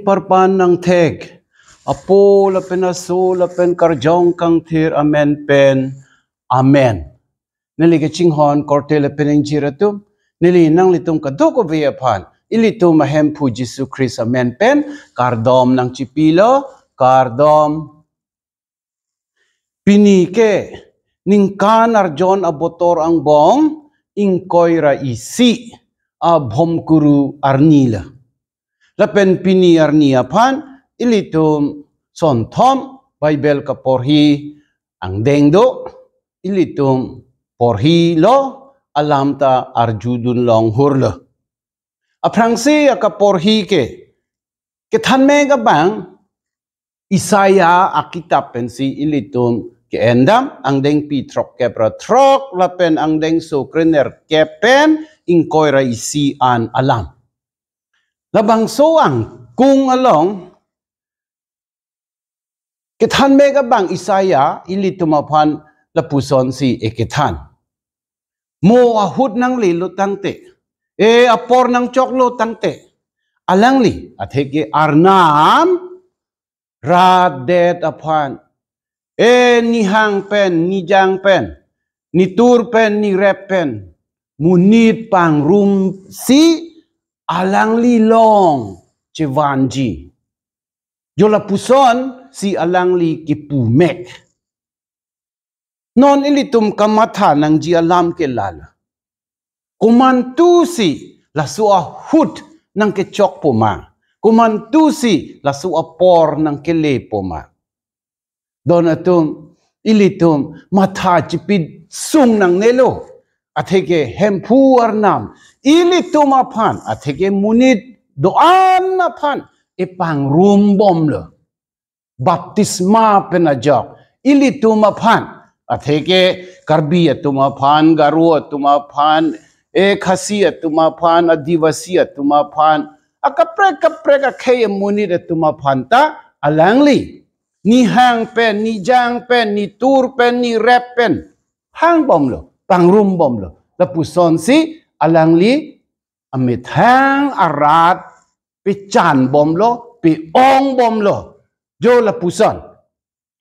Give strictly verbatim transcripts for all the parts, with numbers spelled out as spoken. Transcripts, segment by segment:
Parpan nangthek, Apo lapen Aso lapen Karjong Kangthir amen pen. Amen. Neli kachinghon korte lapen ingjir atum, neli nanglitum kadokave aphan ilitum ahemphu Jisu Christ amen pen kardom nangchipilo, kardom. Pini ke ningkan arjon abotor angbong ingkoi ra isi abhomkuru arni lo. Lapen pini arni aphan ilitum sonthom Bible kaporhi angdeng do, ilitum porhilo, alam ta arjudun longhurlo. Aphrangsi akaporhi ke kethan mek abang Isaiah akitap pensi ilitum ke-endam, angdengpi throkkep ra throk lapen angdengso krenerkep pen ingkoi ra isi an alam. Labangso angkung along kethan mek abang Isaiah ilitum aphan lapusonsi ekethan. Mo ahut nanglelo tangte, e apor nangchoklo tangte, alangli atheke arnam rat det aphan, e nihang pen, nijang pen, nitur pen, nirep pen, monit pangrumsi alangli long chevanji. Jo lapusonsi alangli kipu mek. Non ilitum kamatha nangji alam ke lalo. Komantusi laso ahut nangkechokpo ma? Komantusi laso apor nangkelepo ma? Don atum, ilitum matha chipit sung nangnelo. Atheke Hemphu arnam ilitum aphan, atheke monit do-an aphan epangrumbomlo. Baptisma pen ajok ilitum aphan, atheke Karbi atum aphan, Garo atum aphan, e Khasi atum aphan, Adivasi atum aphan, akaprek kaprek akhei amonit atum aphan ta alangli nihang pen, nijang pen, nitur pen, nirep pen hangbomlo, pangrumbomlo. Lapusonsi alangli amethang arat pechanbomlo, pe-ongbomlo. Jo lapuson.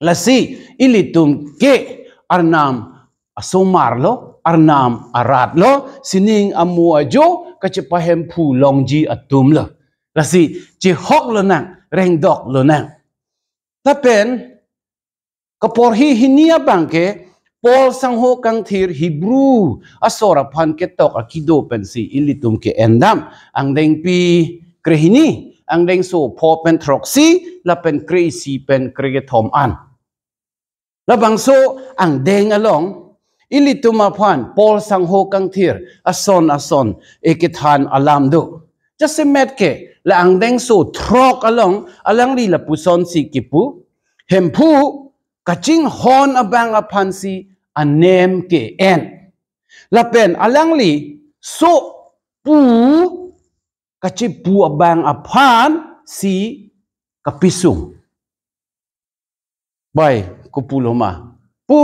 Lasi ilitum ke arnam asomar lo, arnam arat lo, sining amo ajo kachepahemphu longji atum lo. Lasi chehok lonang, rengdok lonang. Lapen kaporhi hini abang ke Paul sangho kangthir Hebrew asor aphan ketok akido pensi ilitum ke-endam, angdengpi krehini, angdengso pho pen throksi lapen kre-isi pen krekethom an. Labangso angdeng along ilitum aphan Paul sangho kangthir ason ason ekethan alam do. Jasemet ke la angdengso throk along alangli lapusonsi kipu, Hemphu kachinghon abang aphansi anem ke-en. Lapen alangli so pu kachipu abang aphansi kapisung. Bai, kopulo ma? Pu,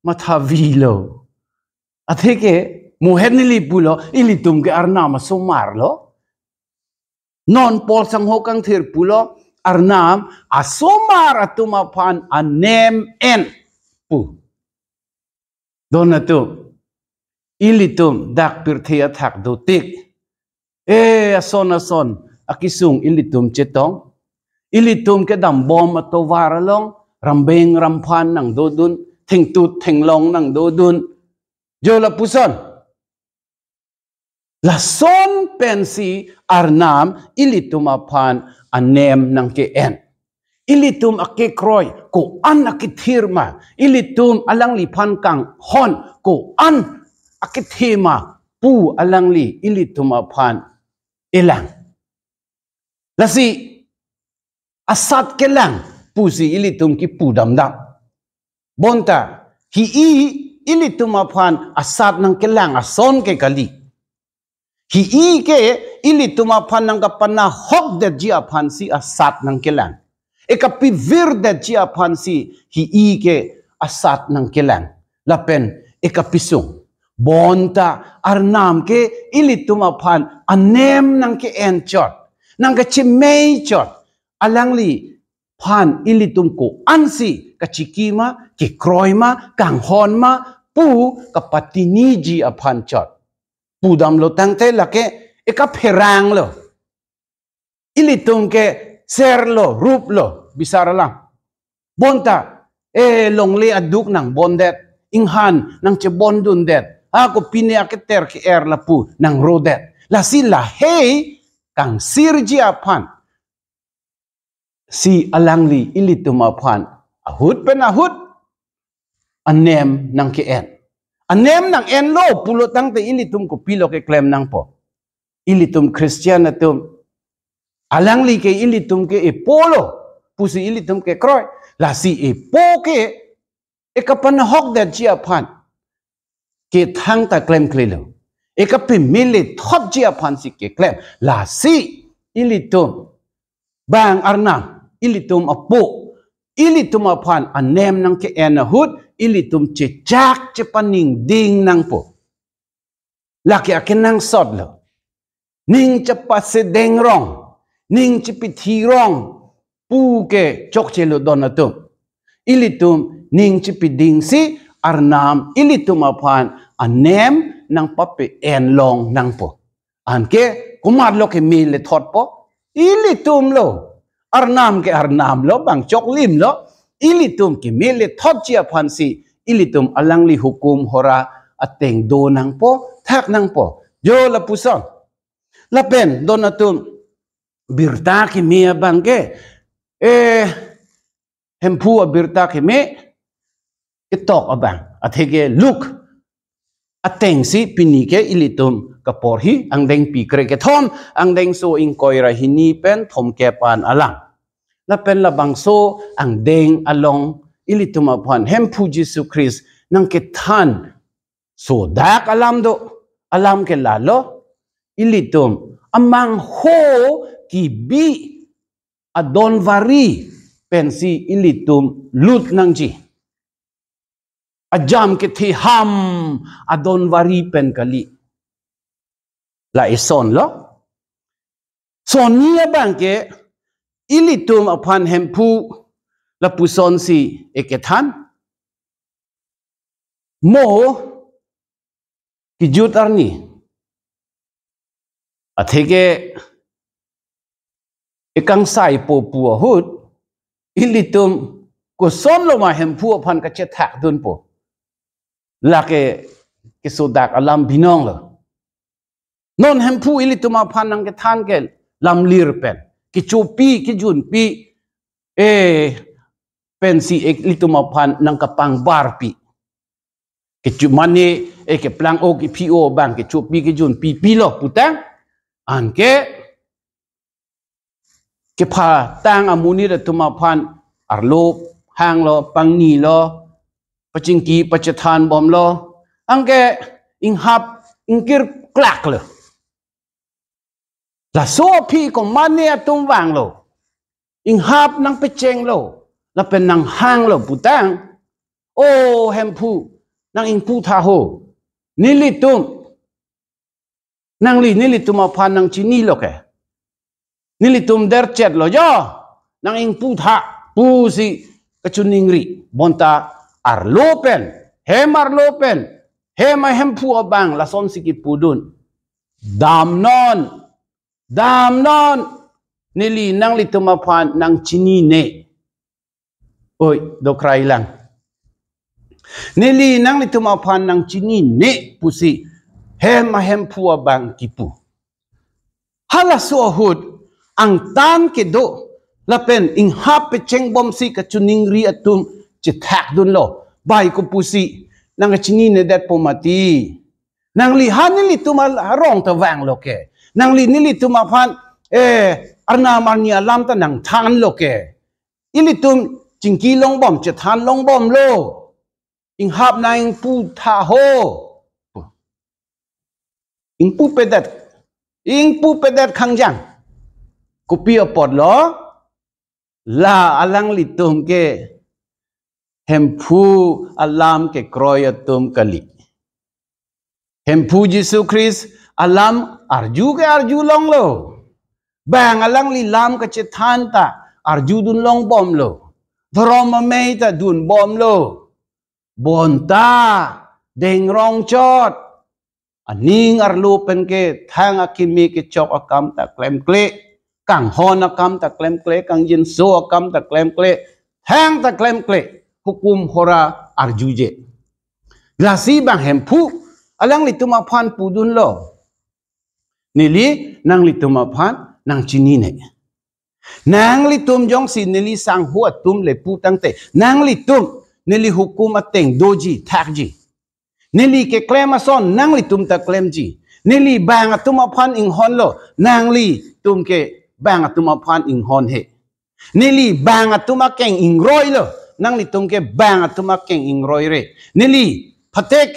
matha vilo. Atheke, mo het neli pulo, ilitum ke arnam asomar lo. Non Paul sangho kangthir pulo, arnam asomar atum aphan anem en pu. Don atum, ilitum dak pirthe athak dotik, e ason ason akisung ilitum chetong. Ilitum kedambom atovar along rambeng ramphan nangdodun, thengtut thenglong nangdodun. Jo lapuson. Lason pensi arnam ilitum aphan anem nangke-en. Ilitum akekroi ko-an akethir ma, ilitum alangliphan kanghon ko-an akethe ma pu alangli ilitum aphan elang. Lasi asat kelang pusi ilitum kipu damdam. Bonta hi-i ilitum aphan asat nangkelang ason ke kali. Hi-i ke ilitum aphan nangkapanahokdetji aphansi asat nangkelang. Ekapivirdetji aphansi hi-i ke asat nangkelang. Lapen ekapisung. Bonta arnam ke ilitum aphan anem nangke-en chot. nangkachimei chot, alangliphan ilitum ko-ansi kachiki ma, kekroi ma, kanghon ma pu kapatiniji aphan chot. Pudamlo tangte lake ekapheranglo. Ilitum ke serlo, ruplo, bisar alam. Bonta, eh, longle aduk nangbondet, inghan nangchebondundet, ako pine aketer ke-er lapu nangrodet. Lasi lahei kangsirji aphan si alangli ilitum aphan ahut pen ahut anem nangke-en. Anem nang-enlo pulo tangte ilitum kopilo keklem nangpo? Ilitum Christian atum, alangli ke ilitum ke epolo pusi ilitum kekroi. Lasi epo ke ekapanahokdetji aphan ke thangta klemklelo. Ekapemele thotji aphansi keklem. Lasi ilitum bang arnam, ilitum apo, ilitum aphan anem nangke-en ahut, ilitum chechak chepaningding nangpo. Lake akenangsotlo. Ning chepasedeng rong, ning chepithi rong pu ke chokchelo don atum. Ilitum ning chepidingsi arnam ilitum aphan anem nangpape-en long nangpo. Anke komatlo kemele thotpo? Ilitumlo. Arnam ke arnamlo, bang choklimlo. Ilitum kemele thotji aphansi ilitum alangli hukum hora ateng do nangpo, thak nangpo. Jo lapuson. Lapen don atum birta keme abang ke, eh, Hemphu abirta keme, ketok abang, atheke Luke atengsi pini ke ilitum kaporhi, angdengpi krekethom, angdengso ingkoi ra hini pen thomkep an alang. Lapen labangso angdeng along ilitum aphan Hemphu Jisu Khristo nangkethan sodak alam do, alam ke lalo, ilitum amangho kibi adonvari pensi ilitum lut nangji. Ajam kethe ham adonvari pen kali. La isonlo. Sonni abang ke ilitum aphan Hemphu lapusonsi ekethan. Mo kejut arni. Atheke ekangsai po pu ahut, ilitum kosonlo ma Hemphu aphan kachethakdunpo? Lake kesodak alam binonglo. Non Hemphu ilitum aphan nangkethan ke lamlir pen, kechopi, kejunpi, eh, pensi ilitum aphan nangkapangbarpi. Kecho mane, eh, keplang-o kephi-o abang kechopi kejunpi pilo putang. Anke kepatang amonit atum aphan arlo hanglo, pangnilo, pachingki pachethan bomlo. Anke inghap ingkirklaklo. Laso aphi komatne atum vanglo. Inghap nangpechenglo. Lapen nanghanglo putang. O Hemphu, nang ingpu tha ho. Nelitum. Nangli, nelitum aphan nangchinilo ke. Nelitum derchetlo jo. Nang ingpu tha pusi kachiningri. Bonta arlo pen. Hem arlo pen. Hem ahemphu abang lasonsi kipudun. Damnon. Damnon. Neli nanglitum aphan nangchinine. Oi, dokrai lang. Neli nanglitum aphan nangchinine pusi hem ahemphu abang kipu. Halaso ahut angtan kedo lapen inghap pechengbomsi kachiningri atum chethakdunlo. Bai kopusi nangchinine detpo mati. Nangli ha nelitum arong ta vanglo ke. Nangli nelitum aphan, eh, arnam arni alam ta nangthanlo ke. Ilitum chingki longbom, chethan longbomlo. Inghap nang ingpu tha ho. Ingpupedet. Ingpupedet khangjang. Kopi apotlo? La alanglitum ke Hemphu alam kekroi atum kali. Hemphu Jisu Khristo alam arju ke arjulonglo. bang alangli lam kachethan ta arjudun longbomlo. Dhorom amei ta dunbomlo. Bonta dengrong chot. Aning arlo pen ke thang akimi kechok akam ta klemkle, kanghon akam ta klemkle, kangjinso akam ta klemkle, thang ta klemkle, hukum hora arjuje. Lasi bang Hemphu alanglitum aphan pudunlo. Neli nanglitum aphan nangchinine. Nanglitum jongsi neli sangho atum le pu tangte, nanglitum neli hukum ateng doji, thakji. Neli keklem ason nanglitum ta klemji. Neli bang atum aphan inghonlo, nanglitum ke bang atum aphan inghonhe. Neli bang atum akeng ingroilo, nanglitum ke bang atum akeng ingroire. Neli phatek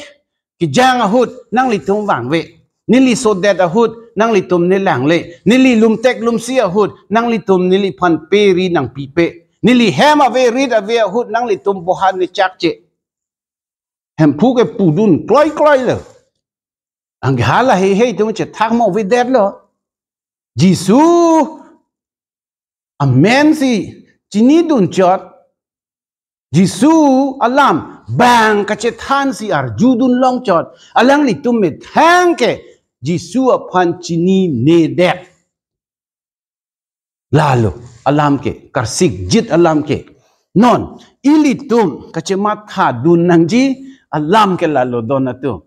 kejang ahut nanglitum vangve. Neli sodet ahut nanglitum nelangle. Neli lumtek lumsi ahut nanglitum neliphan pe ri nangpipe. Neli hem ave rit ave ahut nanglitum bohan nechakche. Hemphu ke pudun kloikloilo. Anke hala heihei atum chethak mo avedetlo. Jisu amen si chinidun chot, Jisu alam bang kachethan si arjudun long chot, alanglitum methang ke Jisu aphan chininedet. Lalo alam ke, karsikjit alam ke. Non, ilitum kachematha dun nangji alam ke lalo don atum.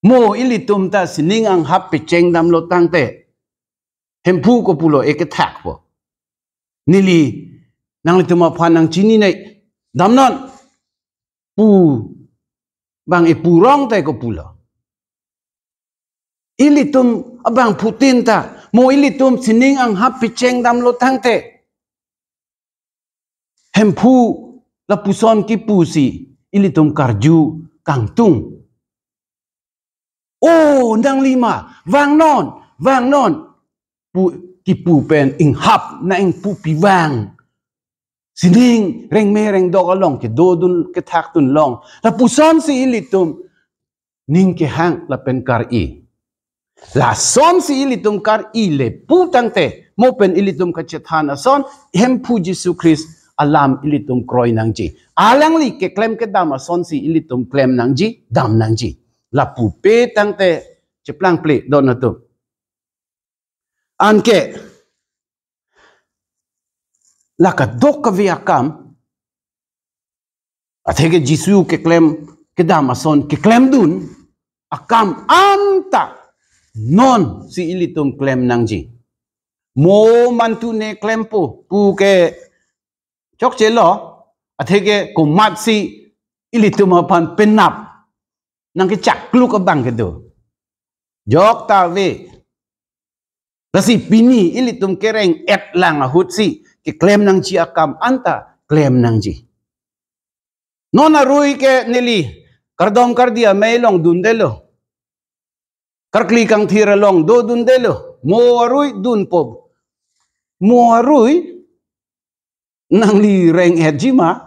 Mo ilitum ta sining anghap pecheng damlo tangte, Hemphu kopulo, ekethakpo. Neli nanglitum aphan nangchinine, damnon pu bang epurong te kopulo. Ilitum abangphutin ta, mo ilitum sining anghap pecheng damlo tangte, Hemphu lapuson kipu si ilitum karju kangtung. O, nanglima, vangnon, vangnon pu kipu pen inghap nang ingpu pivang. Sining rengme rengdok along kedodun kethakdun long. Lapuson si ilitum ning kehang lapen kar-i. Lason si ilitum kar-i le pu tangte, mo pen ilitum kachethan ason, Hemphu Jisu Christ alam ilitum kroi nangji. Alangli keklem kedam ason si ilitum klem nangji, dam nangji. Lapu pe tangte cheplangple don atum. Anke la kadokave akam, atheke Jisu keklem kedam ason keklemdun akam anta non si ilitum klem nangji. Mo mantu ne klempo pu ke chokchelo, atheke komat si ilitum aphan penap nangkechakluk abang kedo. Jok ta ave. Lasi pini ilitum kereng-et lang ahut si keklem nangji akam anta klem nangji. Non arui ke neli kardom kardi amei along dundelo. Karkli kangthir along dodundelo. Mo arui dunpo. Mo arui nangli reng-etji ma?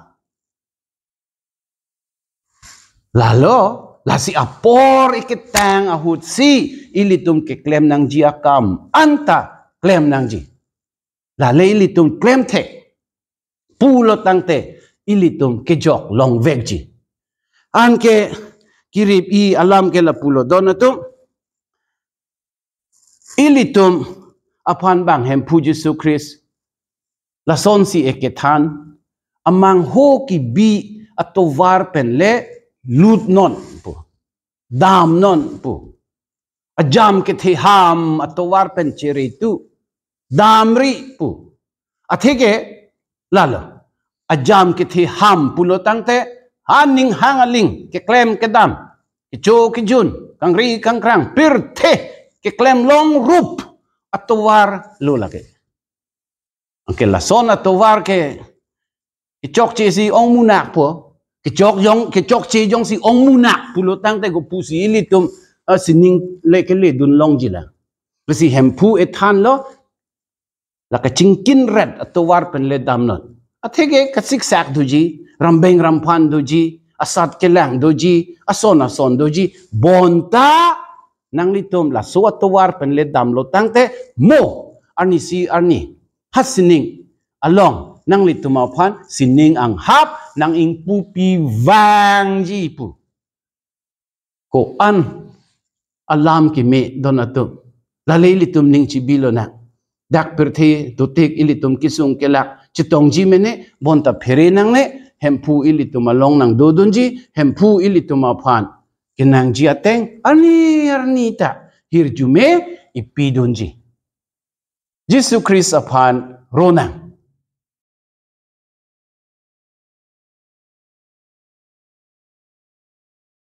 Lalo, lasi apor iketang ahut si ilitum keklem nangji akam anta klem nangji. Lale ilitum klemthek pulo tangte ilitum kejok longvekji. Anke kirip-i alam ke lapulo don atum. Ilitum aphan bang Hemphu Jisu Christ lasonsi ekethan, amangho kebi atovar pen le lutnon pu, damnon pu. Ajam kethe ham atovar pen cheretu, damri pu. Atheke lalo, ajam kethe ham pulo tangte, ha ning hang aling keklem kedam, kecho kejun, kangri kangkrang, pirthe keklem longrup atovar lo lake. Anke lason atovar ke kechokche si ong munak po, kechok jong, kechokche jongsi ong munak pulo tangte kopusi ilitum, eh, sining le keledun longji la. Lasi Hemphu ethanlo, la kachingkinret atovar pen le damnon. Atheke kasiksak doji, rambeng ramphan doji, asat kelang doji, ason ason doji, bonta nanglitum laso atovar pen le damlo tangte mo arnisi arni ha sining along nanglitum aphan sining anghap nang-ingpupi vangji pu. Ko-an alam keme don atum. Lale ilitum ning chibilonang. Dak pirthe dotik ilitum kesung kelak chetongji mene bonta phere nangne, Hemphu ilitum along nangdodunji, Hemphu ilitum aphan kenangji ateng arni arni ta hirjume ipidunji. Jisu Christ aphan ronang.